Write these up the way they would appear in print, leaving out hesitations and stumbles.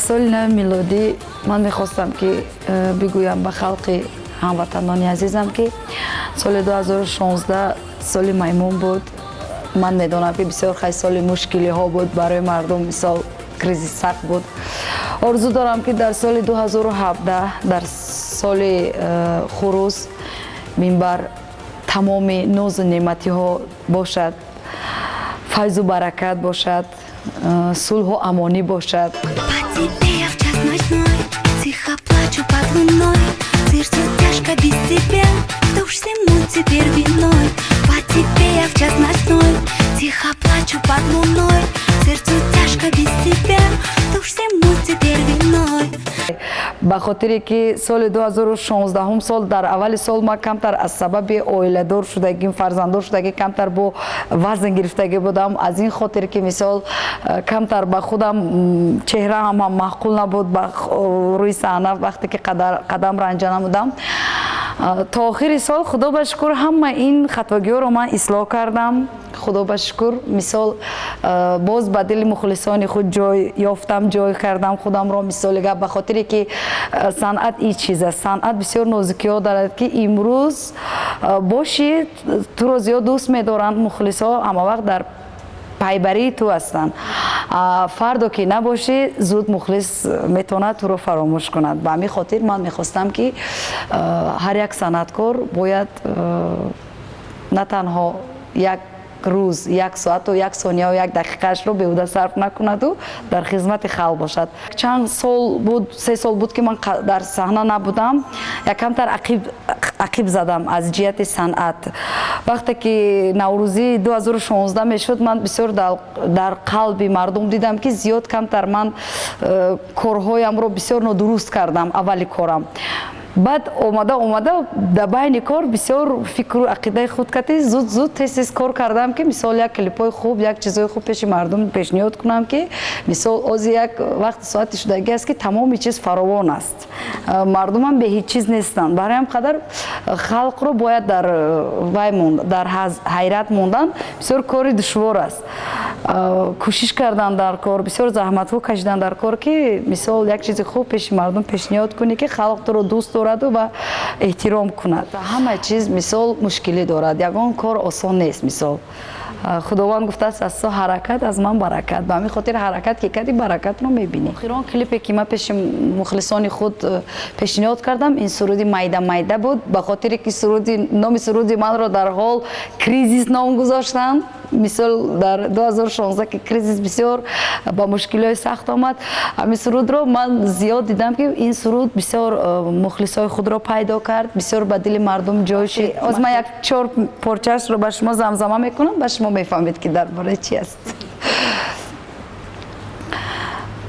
Соли нави милодӣ ман мехостам, ки бигӯям ба халқи ҳамватанони азизам, ки соли 2016 соли маймун буд. Ман медонам, ки бисёр хай соли мушкилиҳо буд барои мардум, мисол, кризис сахт буд. Орзу дорам, ки дар соли 2017, дар соли хурӯс, минбар тамоми нозу неъматиҳо бошад, файзу баракат бошад, сулҳу амонӣ бошад. По тебе я в час ночной тихо плачу под луной. Сердцу тяжко без тебя, кто ж всему теперь виной? По тебе я в час ночной тихо плачу под луной. Сердцу тяжко без тебя, кто ж всему теперь виной? Ба хотире ки соли 2016 сол, дар аввали сол ман камтар аз сабаби оиладор шудагӣ, фарзанддор шудагӣ, камтар бо вазн гирифтагӣ будам. Аз ин хотир ки, мисол, камтар ба худам чеҳраам ҳам маъқул набуд ба рӯи саҳна вақте ки қадам ранҷа намудам. То охири сол, худо ба шукр, ҳама ин хатогиҳоро ман ислоҳ кардам. Худо ба шукр, мисол, боз ба дили мухлисони худ ҷой ёфтам, ҷой кардам худамро. Мисоли гап, ба хотире ки санъат ин чиз аст, санъат бисёр нозукиҳо дорад, ки имрӯз бошӣ, туро зиёд дӯст медоранд, мухлисҳо ҳамавақт дар пайбарии ту ҳастанд, фардо ки набошӣ, зуд мухлис метавонад туро фаромӯш кунад. Ба ҳамин хотир ман мехостам, ки ҳар як санъаткор бояд на танҳо як рӯз, як соату як сонияу як дақиқаашро беҳуда сарф накунаду дар хизмати халқ бошад. Чанд сол буд, 3 сол буд, ки ман дар саҳна набудам, якамтар ақиб задам аз ҷиҳати санъат. Вақте ки наврӯзии 2016 мешуд, ман бисёр дар қалби мардум дидам, ки зиёд камтар ман корҳоямро бисёр нодуруст кардам аввали корам. Баъд омада омада, дар байни кор бисёр фикру ақидаи худ кардӣ, зуд зуд, тез тез кор кардам, ки, мисол, як клипҳои хуб, як чизҳои хуб пеши мардум пешниҳод кунам, ки, мисол, ози як вақти соати шудагӣ аст, ки тамоми чиз фаровон аст, мардумам бе ҳеҷ чиз нестанд. Барои ҳам қадар халқро бояд дар вай дар ҳайрат мондан бисёр кори душвор аст. Кӯшиш кардан дар кор, бисёр заҳматҳо кашидан дар кор, ки, мисол, як чизи хуб пеши мардум пешниҳод кунӣ, ки халқ туро дӯст дораду ва эҳтиром кунад. Ҳама чиз, мисол, мушкилӣ дорад, ягон кор осон нест. Мисол, Худованд гуфтааст: «Аз ту ҳаракат, аз ман баракат». Ба ҳамин хотир ҳаракат ки кардӣ, баракатро мебинӣ. Охирон клипе ки ман пеши мухлисони худ пешниҳод кардам, ин суруди «Майда майда» буд. Ба хотире ки суруди, номи суруди манро дар ҳол «Кризис» ном гузоштанд. Мисол, дар 2016 ки кризис бисёр ба мушкилиҳои сахт омад, ҳамин сурудро ман зиёд дидам, ки ин суруд бисёр мухлисҳои худро пайдо кард, бисёр ба дили мардум ҷой шуд. Оз ман як чор порчаашро ба шумо замзама мекунам, ба шумо мефаҳмед, ки дар бораи чи аст.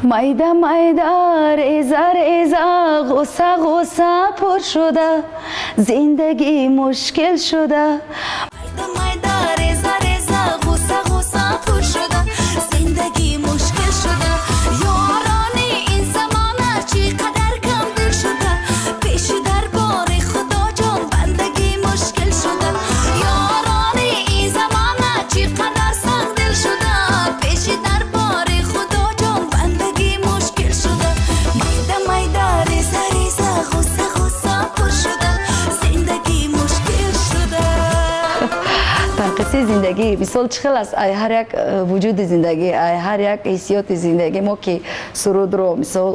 Майда майда, реза реза, ғусса ғусса пур шуда, зиндагӣ мушкил шуда. Майда майда, реза реза, ғусса ғусса пур шуда, зиндагӣ мушкил шуда. Ёрони ин замона чӣ қадар камдил шуда, пеши дарбори Худоҷон бандагӣ мушкил шуда. Ёрони ин замона чӣ қадар сангдил шуда, пеши дарбори Худоҷон бандагӣ мушкил шуда. Майда майда, реза реза, ғусса ғусса пур шуда, зиндагӣ мушкил шуда. Танқисии зиндагӣ, мисол, чӣ хел аст? Ай ҳар як вуҷуди зиндагӣ, ай ҳар як ҳиссиёти зиндагӣ мо ки сурудро, мисол,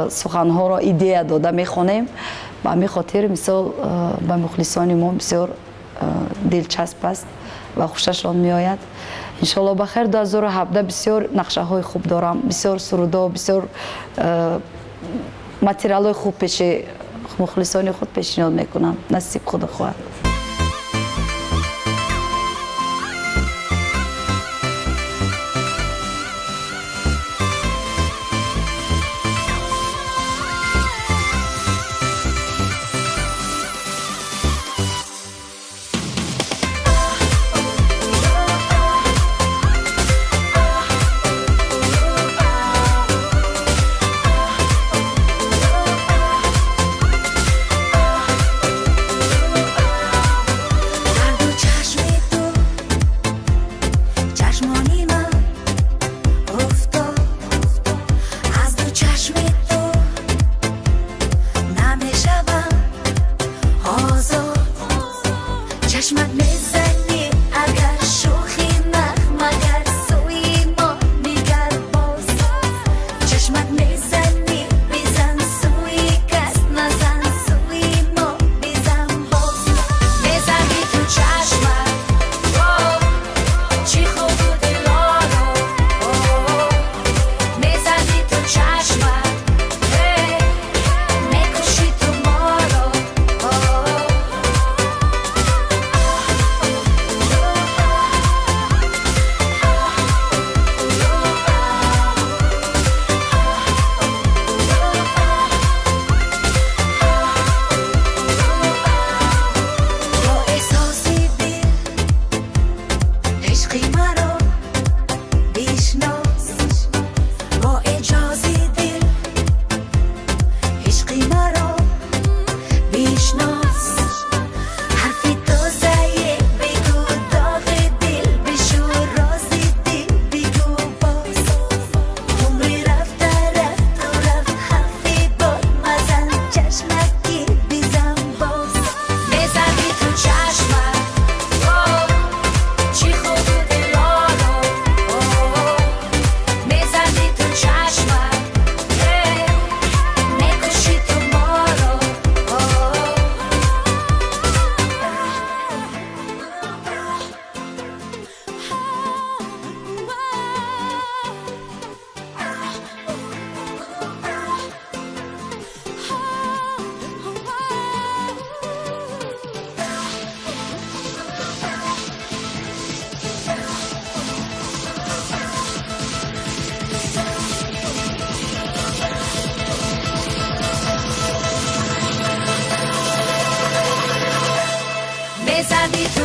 суханҳоро идея дода мехонем. Ба ҳамин хотир, мисол, ба мухлисони мо бисёр дилчасп аст ва хушашон меояд. Иншоалло, ба хайр, 2017 бисёр нақшаҳои хуб дорам, бисёр сурудҳо, бисёр материалҳои хуб пеши мухлисони худ пешниҳод мекунам, насиб Худо хоҳад.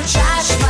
Чашмат.